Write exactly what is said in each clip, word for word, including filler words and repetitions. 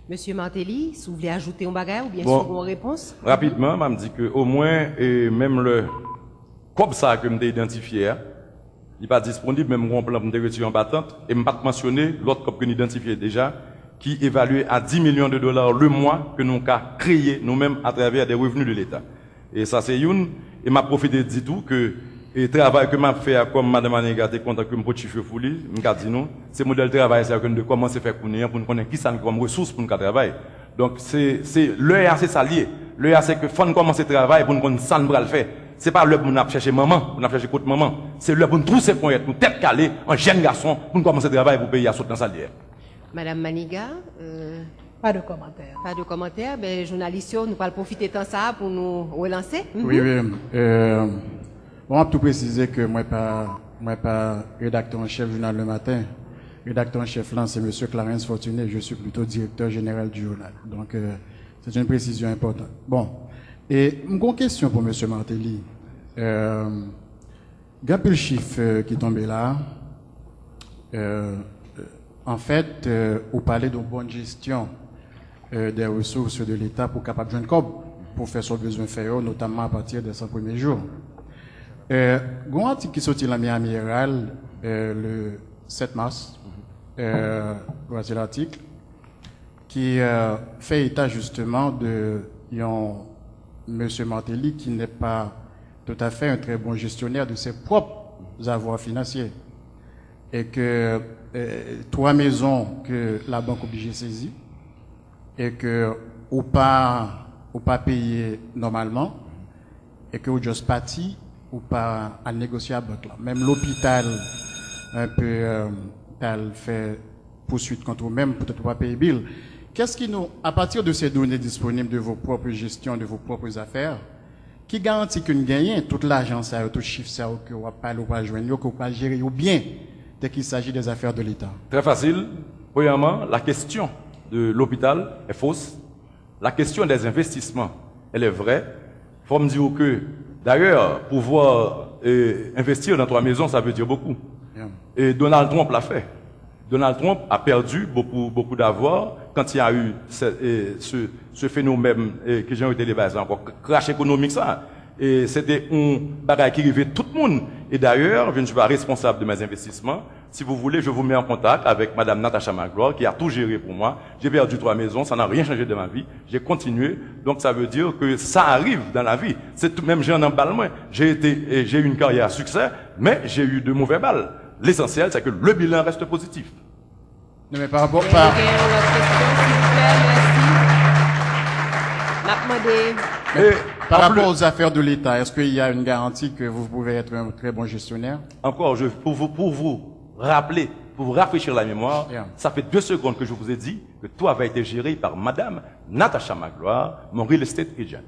Mesye Martelly, si w vle ajoute yon bagay oubyen si w gen yon repons. Rapidman, m ap di ke omwen, e, menm lè kòb sa a ke m te idantifye a, li pa disponib, men m gen yon plan pou m te retire anba tant, e m pa t mansyone lòt kòb ke n idantifye deja, ki evalye a dix millions de dollars le mois ke nou ka kreye nou menm atravè des revenus de l'État. E sa se youn. E m ap pwofite di tou ke, e, travay ke m ap fè a, kòm Madan Maniga te kontan ke m pote chif yo pou li, m ka di nou, se modèl travay sa yo ke n dwe kòmanse fè kounye a pou n konnen kisa n gen kòm resous pou n ka travay. Donk, se, se, lè a, se sa l ye. Lè a, se ke fò n kòmanse travay pou n konn sa n pral fè. Se pa lè pou n ap chèche manman, pou n ap chèche kot manman. Se lè pou n twouse ponyèt nou, tèt kale, an jèn gason, pou n kòmanse travay pou peyi a sot nan sa l ye a. Madam Maniga, euh, Pas de commentaire. Pa de kòmantè. Ben, jounalis yo, nou pral pwofite tan sa a pou nou relanse. Mhm. Wi, wi. Euh, bon, m ap tou presize ke mwen pa, mwen pa redaktè an chèf jounal Le Matin. Redaktè an chèf lan, se mesye Clarens Fortuné. Je suis plutôt directeur général du journal. Donc, euh, c'est une précision importante. Bon, e m gen yon kesyon pou mesye Martelly. Euh, Gen anpil chif, euh, ki tonbe la. Euh, euh, en fait, euh, ou pale de bonne gestion, euh, des ressources de l'État pou kapab jwenn kòb pou fè sa w bezwen fè yo, notamment à partir des cent premiers jours. Euh, gen yon atik ki soti nan Miami Herald, euh, le sept mars. Euh, voici l'article qui, euh, fait état justement de yon mesye Martelly qui n'est pas tout à fait un très bon gestionnaire de ses propres avoirs financiers. Et que, euh, trois maisons que la banque obligée saisit et que ou pas, ou pas payé normalement et que ou just parti, ou pas à négocier à banque là. Même l'hôpital, un peu, euh, t'as fait poursuite contre ou même, peut-être ou pas payer bill. Qu'est-ce qui nous, à partir de ces données disponibles de vos propres gestions, de vos propres affaires, ki garanti ke n genyen tout lajan sa yo, tout chif sa yo ke w ap pale, w pral jwenn yo, ke w pral jere yo byen, dès qu'il s'agit des affaires de l'État? Très facile. Premièrement, la question de l'hôpital est fausse. La question des investissements, elle est vraie. Faut me dire que, d'ailleurs, pouvoir euh, investir dans trois maisons, ça veut dire beaucoup. Et Donald Trump l'a fait. Donald Trump a perdu beaucoup, beaucoup d'avoir quand il y a eu ce, euh, ce, ce phénomène euh, que j'ai été débat encore, crash économique ça. Et c'était un bagage qui arrivait tout le monde. Et d'ailleurs, je ne suis pas responsable de mes investissements. Si vous voulez, je vous mets en contact avec Madame Natacha Magloire, qui a tout géré pour moi. J'ai perdu trois maisons, ça n'a rien changé de ma vie. J'ai continué. Donc ça veut dire que ça arrive dans la vie. C'est tout même j'ai un balle moins. J'ai été, j'ai eu une carrière à succès, mais j'ai eu de mauvais balles. L'essentiel, c'est que le bilan reste positif. Non, men pa rapò Gen pa, gen yon lòt kesyon, silvouplè, mèsi. N ap mande. Et par en plus- rapport aux affaires de l'État, est-ce qu'il y a une garantie que vous pouvez être un très bon gestionnaire? Encore, je, pour, vous, pour vous rappeler, pour vous rafraîchir la mémoire, Yeah. ça fait deux secondes que je vous ai dit que tout avait été géré par Madame Natacha Magloire, mon real estate agent.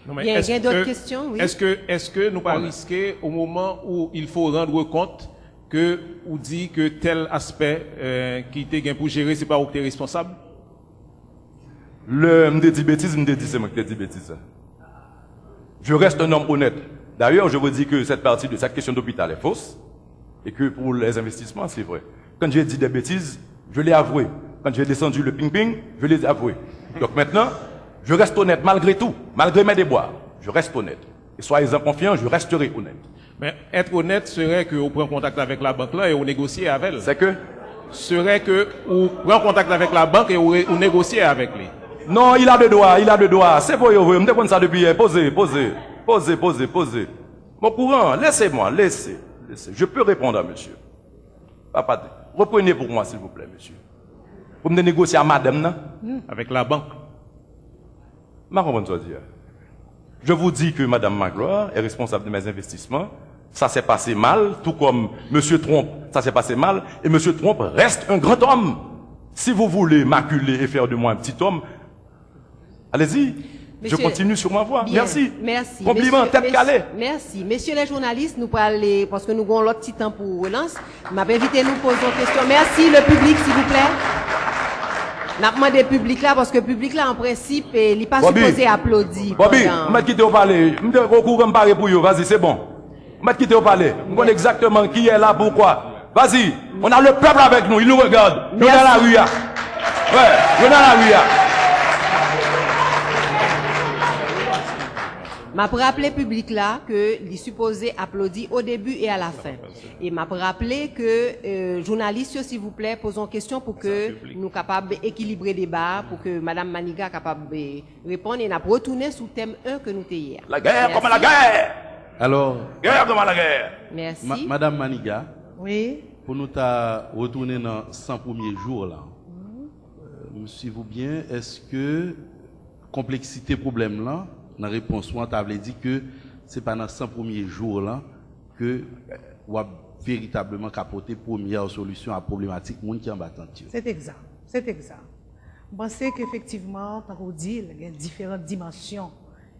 Non, men Gen est-ce gen dòt que- kesyon, wi. Est-ce que, est-ce que nou pa riske au moment où il faut rendre compte que ou di que tel aspect euh, ki te gen pou jere, se pa ou ki te responsab? Lè m te di betiz, m te di se mwen ki te di betiz la. Je reste un homme honnête. D'ailleurs, je vous dis que cette partie de cette question d'hôpital est fausse et que pour les investissements, c'est vrai. Quand j'ai dit des bêtises, je l'ai avoué. Quand j'ai descendu le ping-ping, je l'ai avoué. Donc maintenant, je reste honnête malgré tout, malgré mes déboires. Je reste honnête. Et soyez-en confiants, je resterai honnête. Men être honnête serait que ou pran kontak avèk labank lan e ou negosye avè l. C'est que Serait que ou pran kontak avèk labank e ou, re- ou negosye avèk li. Non, il a de droit, il a de droit. Se pou yo vre. M te konn sa depi yè. Poze, poze, poze, poze, poze. M okouran. Laissez-moi, laissez, laissez. Je peux répondre à monsieur. Papa, reprenez pour moi, s'il vous plaît, monsieur. Pou m te negosye a madanm nan. Avèk labank. M pa konprann sa w di a. Je vous dis que Madame Magloire est responsable de mes investissements. Ça s'est passé mal, tout comme Monsieur Trump, ça s'est passé mal. Et Monsieur Trump reste un grand homme. Si vous voulez m'acculer et faire de moi un petit homme, allez-y. Je Monsieur- continue sur ma voie. Bien, Merci. Merci. Compliment, Mesye- tête mes- calée. Mèsi. Mesye lè jounalis, nou prale, paske nou gen yon lòt ti tan pou relans. M ap envite nou poze yon kesyon. Mèsi, le piblik, silvouplè. N ap mande piblik la, paske piblik la, an prensip, eh, li pa Bobby. sipoze aplodi. Bobby, pandan- m mèt kite w pale. M te okouran, m pare pou yo. Vas-y, c'est bon. M mèt kite w pale. M konn egzakteman ki est là, pourquoi. Vas-y, on a le peuple avec nous, il nous regarde. Yo nan lari a. Wè, yo nan lari a. M ap raple piblik la ke li sipoze aplodi au début et à la fin. E m ap raple ke euh, jounalis yo, silvouplè, poze yon kesyon pou ke nou kapab ekilibre deba a, pou ke Madanm Maniga kapab euh, reponn, e n ap retounen sou tèm en ke nou te ye a. Lagè kòman lagè. Alò, Gè kòman lagè. Mèsi. Ma- Madanm Maniga, Wi. Pou nou ta retounen nan san premye jou la, euh, suiv ou byen, èske konpleksite pwoblèm lan nan repons ou an ta vle di ke se pa nan san premye jou la ke w ap veritableman ka pote premyè solisyon a pwoblematik moun ki anba tant yo? Se t egzak. Se t egzak. M panse ke efektivman, tankou w di l, gen diferan dimansyon,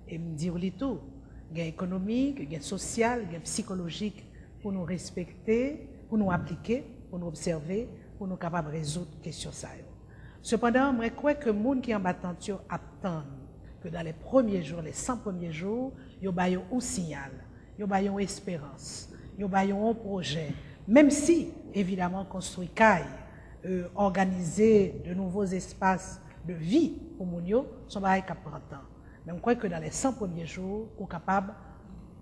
e m di w li tou. Gen ekonomik, gen sosyal, gen psikolojik pou nou respekte, pou nou aplike, pou nou obsève, pou nou kapab rezoud kesyon sa yo. Sepandan, mwen kwè ke moun ki anba tant yo ap tann ke dans les premiers jours, les cent premiers jours, yo ba yo yon siyal, yo ba yo yon esperans, yo ba yo yon pwojè. Menm si, evidaman, konstwi kay, euh, òganize de nouveaux espaces de vie pou moun yo, se yon bagay k ap pran tan. Men m kwè ke dans les cent premiers jours, ou kapab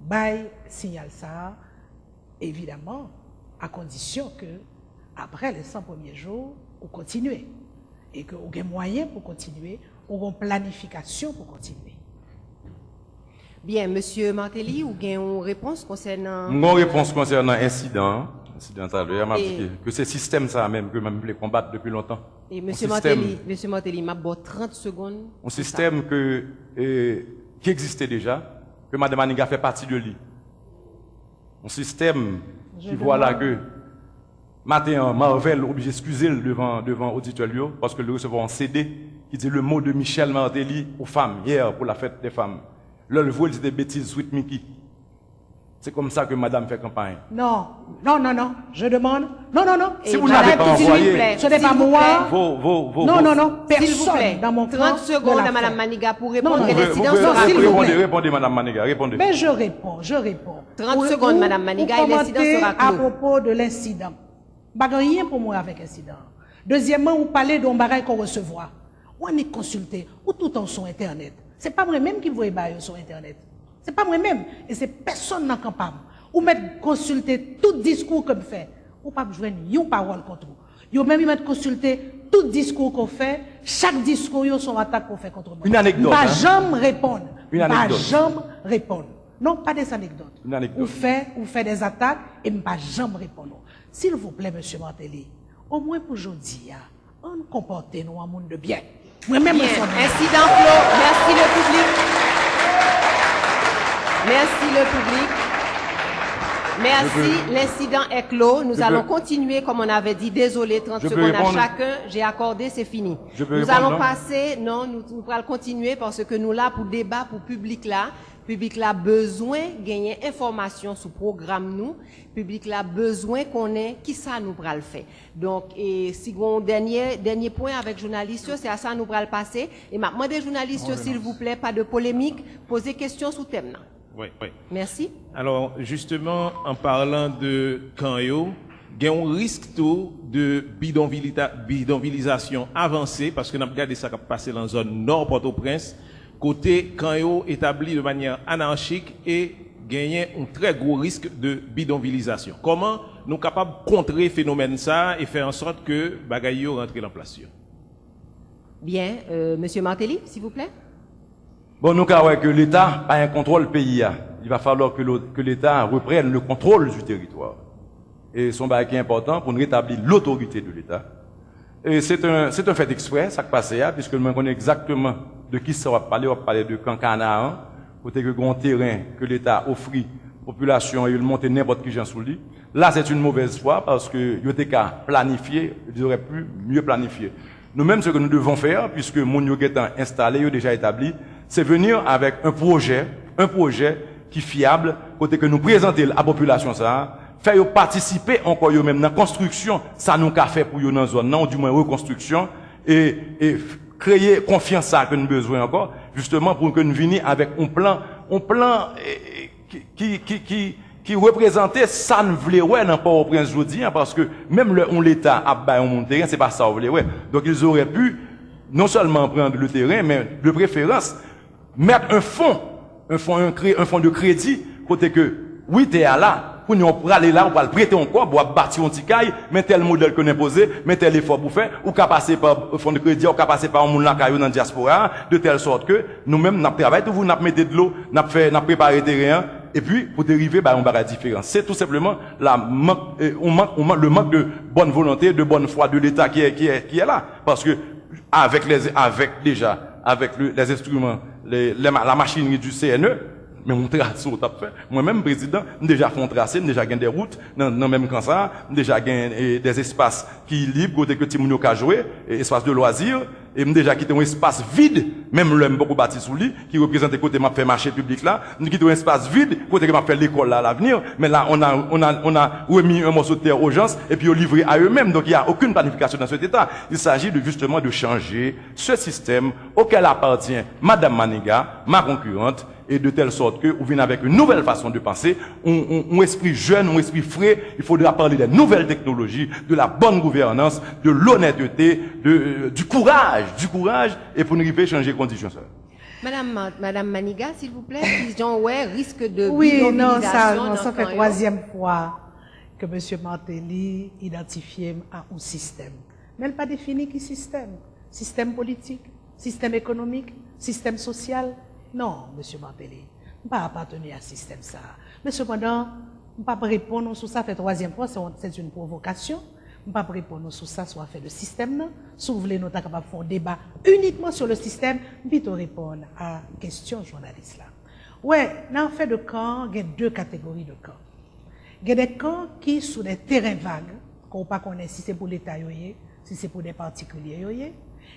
bay siyal sa a, evidaman, a kondisyon ke, apre les cent premiers jours, ou kontinye. E ke ou gen mwayen pou kontinye, ou gen planifikasyon pou kontinye. Byen, Mesye Martelly, ou gen yon repons konsènan M gen yon repons konsènan ensidan an. Ensidan talè a, m ap di ke, ke se sistèm sa a menm ke m vle konbat depi lontan. E Mesye Martelly, Mesye Martelly, m ap ba w trant segonn. Yon sistèm ke, e, ki egziste deja, ke Madan Maniga fè pati de li. Yon sistèm ki vwala ke maten an, Marvel oblije eskize l devan, devan oditè l yo, paske l resevwa yon C D ki di le mot de Michel Martelly aux femmes hier pour la fête des femmes. Lè l voye l, se te betiz Sweet Micky. Se konsa ke madanm fè kanpay. Non, non, non, non. Je demande. Non, non, non. Si vous n'avez pas envoyé, ce n'est pas moi. Vos, vos, vos, Non, vos- non, non. S'il vous plaît, Personne dans mon camp trente ne secondes l'a à Madame fait. Maniga pour Non, répondre non. et Vous pouvez, l'incident vous pouvez sera s'il vous répondez, plaît. répondez, répondez, Madame Maniga, répondez. Mais je réponds, je réponds. Trente Ou- secondes, ou- Madame Maniga, ou et l'incident commenter sera à clos. Propos de l'incident. M pa gen anyen pou mwen avèk ensidan an. Dezyèmman, ou pale de yon bagay ke w resevwa. Ou annik konsilte. Ou toutan w sou entènèt. Se pa mwen menm ki voye bagay yo sou entènèt. Se pa mwen menm. E se pèsonn nan kan pa m. Ou mèt konsilte tout diskou ke m fè. Ou p ap jwenn yon pawòl kont ou. Yo menm yo mèt konsilte tout diskou ke w fè. Chak diskou yo se yon atak ke w fè kont mwen. Une anecdote, M pa hein? Janm reponn. Une M pa anecdote. Janm reponn. Non, pa des anecdotes. Une anecdote. Ou fè, ou fè des attaques e m pa janm reponn ou. Silvouplè, Mesye Martelly, omwen pou jodi a, ann konpòte nou an moun de byen. Mwen menm, mwen Bien, se yon moun. Incident clos. Merci le public. Merci le public. Merci, l'incident est clos. Nous allons continuer, comme on avait dit. Désolé, trente secondes à chacun. J'ai accordé, c'est fini. Nous allons passer, non, nous, nous allons continuer parce que nous là pour débat, pour public là. Piblik la bezwen genyen enfòmasyon sou pwogram nou. Piblik la bezwen konnen kisa nou pral fè. Donk, e, si gen yon dènye, dènye pwen avèk jounalis yo, se a sa nou pral pase. E m ap mande jounalis yo, silvouplè, pa de polemik, poze kesyon sou tèm nan. Wi, wi. Mèsi. Alors, justement, en parlant de kan yo, gen yon risk tou de bidonvilita- bidonvilizasyon avanse, paske n ap gade sa k ap pase nan zòn nò Pòtoprens, kote kan yo etabli de manyè anachik e genyen yon trè gwo risk de bidonvilizasyon. Kòman nou kapab kontre fenomèn sa a e fè an sòt ke bagay yo rantre nan plas yo? Byen, euh, Mesye Martelly, silvouplè. Bon, nou ka wè ke Leta pa gen kontwòl peyi a. Il va falloir que le- que l'État reprenne le contrôle du territoire. E se yon bagay ki enpòtan pou n retabli lotorite de Leta. E se te, se te fèt eksprè, sa k pase a, piske mwen konnen egzakteman de kisa w ap pale, w ap pale de kan Kanaan, kote ke gen yon teren ke Leta ofri popilasyon e l monte nenpòt ki jan sou li. Là, c'est une mauvaise foi, paske yo te ka planifye, ils auraient pu mieux planifier. Nou menm, ce que nous devons faire, puisque moun yo gentan enstale, yo deja etabli, c'est venir avec un projet, un projet ki fyab, kote ke nou prezante l a popilasyon sa a, fè yo patisipe ankò yo menm nan konstriksyon sa nou ka fè pou yo nan zòn nan, ou dimwen rekonstriksyon, e, e f- kreye konfyans sa a ke nou bezwen ankò, jisteman pou ke nou vini avèk yon plan, yon plan e, ki, ki, ki, ki, ki reprezante sa n vle wè nan Pòtoprens jodi a, paske menm lè yon Leta ap bay yon moun teren, se pa sa w vle wè. Donk, ils auraient pu non seulement prendre le terrain, mais de préférence, mettre un fonds, un fonds, un cré-, un fonds de crédit, kote ke, wi, tè a la, kounye a w prale la, w pral prete yon kòb, w ap bati yon ti kay, men tèl modèl ke n enpoze, men tèl efò pou fè, ou ka pase pa fon de kredi a, ou ka pase pa yon moun lakay ou nan dyaspora a, de tèl sòt ke nou menm, n ap travay toujou, n ap mete dlo, n ap fè, n ap prepare teren an, epi pou te rive bay yon bagay diferan. Se tou senpleman la mank, eh, on mank, on mank, le manque de bonne volonté, de bonne foi de l'État qui est, qui est, qui est là. Paske avèk les, avèk deja, avèk le, les instruments, les, les ma- la machinerie du C N E, men yon trase w t ap fè. Mwen menm, prezidan, m deja fè yon trase, m deja gen de wout nan, nan menm kan sa a, m deja gen eh, des espaces ki lib, kote ke timoun yo ka jwe, eh, espace de loisirs, e m deja kite yon espas vid, menm lè m poko bati sou li, ki reprezante kote m ap fè mache piblik la, m kite yon espas vid, kote ke m ap fè lekòl la à l'avenir, men la, on a, on a, on a remis un morceau de terre aux gens, et puis yo livre à eux-mêmes. Donc, il n'y a aucune planification dans cet État. Il s'agit de, justement, de changer ce système auquel appartient Madame Maniga, ma concurrente, et de telle sorte que ou vin avec une nouvelle façon de penser, un, un, un esprit jeune, un esprit frais. Il faudra parler des nouvelles technologies, de la bonne gouvernance, de l'honnêteté, de, euh, du courage, du courage, et pour nous arriver à changer condition ça. Madame, Ma- Madame Maniga, s'il vous plaît, ki jan w wè risk de Wi, non, sa, bidonvilizasyon non, sa nan fè kan yo? Twazyèm fwa ke mesye Martelly idantifye m a yon sistèm. Men l pa defini ki sistèm. Sistèm politik, sistèm ekonomik, sistèm sosyal. Non, mesye Martelly, m pa aparteni a sistèm sa a. Men sepandan, m p ap reponn ou sou sa, fè twazyèm fwa, se yon- se yon pwovokasyon. M p ap reponn ou sou sa, sou afè de sistèm nan. Si w vle, nou ta kapab fè yon deba inikman sou le sistèm, m pito reponn a kesyon jounalis la. Wè, nan afè de kan, gen de kategori de kan. Gen de kan ki sou de teren vag, ke w pa konnen si se pou Leta yo ye, si se pou de patikilye yo ye.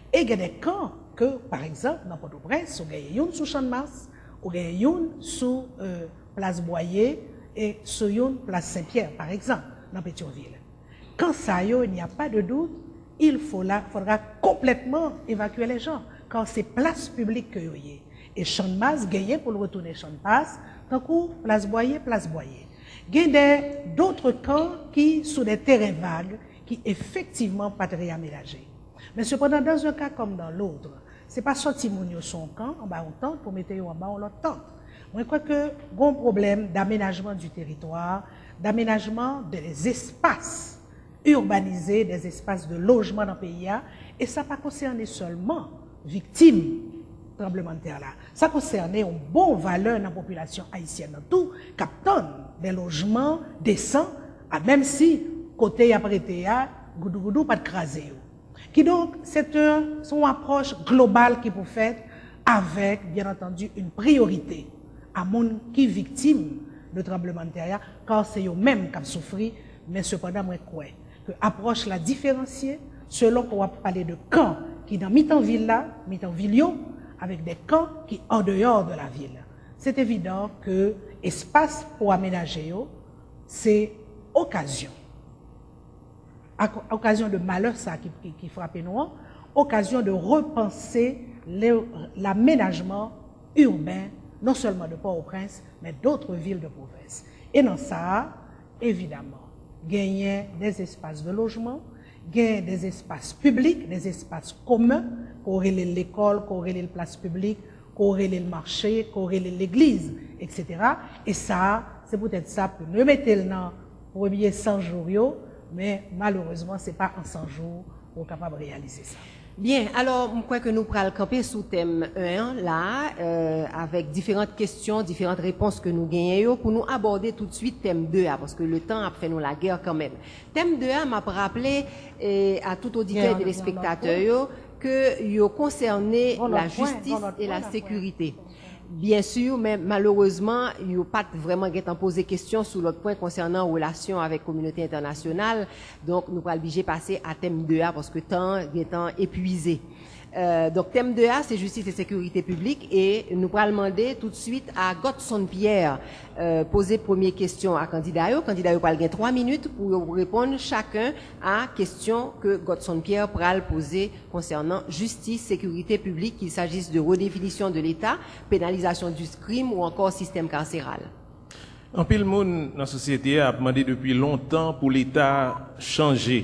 E gen de kan ke, pa egzanp, nan Pòtoprens, ou genyen youn sou Channmas, ou genyen youn sou euh, Plas Bwaye, e sou youn Plas Senpyè, pa egzanp, nan Petyonvil. Kan sa yo, il n'y a pas de doute, il faut la, faudra complètement évacuer les gens, kan se plas piblik ke yo ye. E Channmas genyen pou l retounen Channmas, tankou Plas Bwaye, Plas Bwaye. Gen de d'autres kan ki sou de teren vag ki efektivman pa t reamenaje. Men sepandan, dans un cas comme dans l'autre, se pa sòti moun yo sou yon kan, anba yon tant, pou mete yo anba yon lòt tant. Mwen kwè ke gen yon pwoblèm d'amenajman du teritwa, d'amenajman de les espaces urbanisés, des espaces de logement nan peyi a, e sa pa konsène sèlman viktim tranblemanntè la. Sa konsène yon bon valè nan popilasyon ayisyèn nan tou, k ap tann de lojman desan, a menm si kote y ap rete a, goudougoudou pa t kraze yo. Kidonk, se te- se yon apwòch global ki pou fèt avèk, byen antandi, yon priyorite a moun ki viktim de tranblemanntè a, kar se yo menm k ap soufri, men sepandan mwen kwè ke apwòch la diferansye selon ke w ap pale de kan ki nan mitan vil la, mitan vil yo, avèk de kan ki andeyò de la vil. Se evidan ke espas pou amenaje yo, se okazyon. Ak okazyon de malè sa ki, ki, ki frape nou an, okazyon de repanse le, l'aménagement urbain, non seulement de Port-au-Prince, mais d'autres villes de province. E nan sa a, evidaman, genyen des espaces de logement, gen des espaces publics, des espaces communs, ke w rele l lekòl, ke w rele l plas piblik, ke w rele l mache, ke w rele l legliz, etsetera. E sa a, se poutèt sa, pou nou mete l nan premye san jou yo, men malerezman, se pa an san jou pou w kapab reyalize sa. Byen, alò, m kwè ke nou pral kanpe sou tèm en an la, euh, avèk diferan kesyon, diferan repons ke nou genyen yo, pou nou abòde toutswit tèm de a, paske le tan ap fè nou lagè kanmenm. Tèm de a, m ap raple eh, a tout oditè e telespektatè yo ke yo konsène la jistis e la sekirite. Byen si, men malerezman, yo pa t vrèman gentan poze kesyon sou lòt pwen konsènan relasyon avèk kominote entènasyonal. Donk, nou pral blije pase a tèm de a, paske tan an gentan epwize. Euh, donk, tèm de a, se jistis e sekirite piblik, e nou pral mande toutswit a Godson Pierre euh, poze premye kesyon a kandida yo. Kandida yo pral gen twa minit pou yo reponn chaken a kesyon ke Godson Pierre pral poze konsènan jistis, sekirite piblik, qu'il s'agisse de redéfinition de l'État, pénalisation du crime ou encore système carcéral. Anpil moun nan sosyete a ap mande depi lontan pou Leta chanje.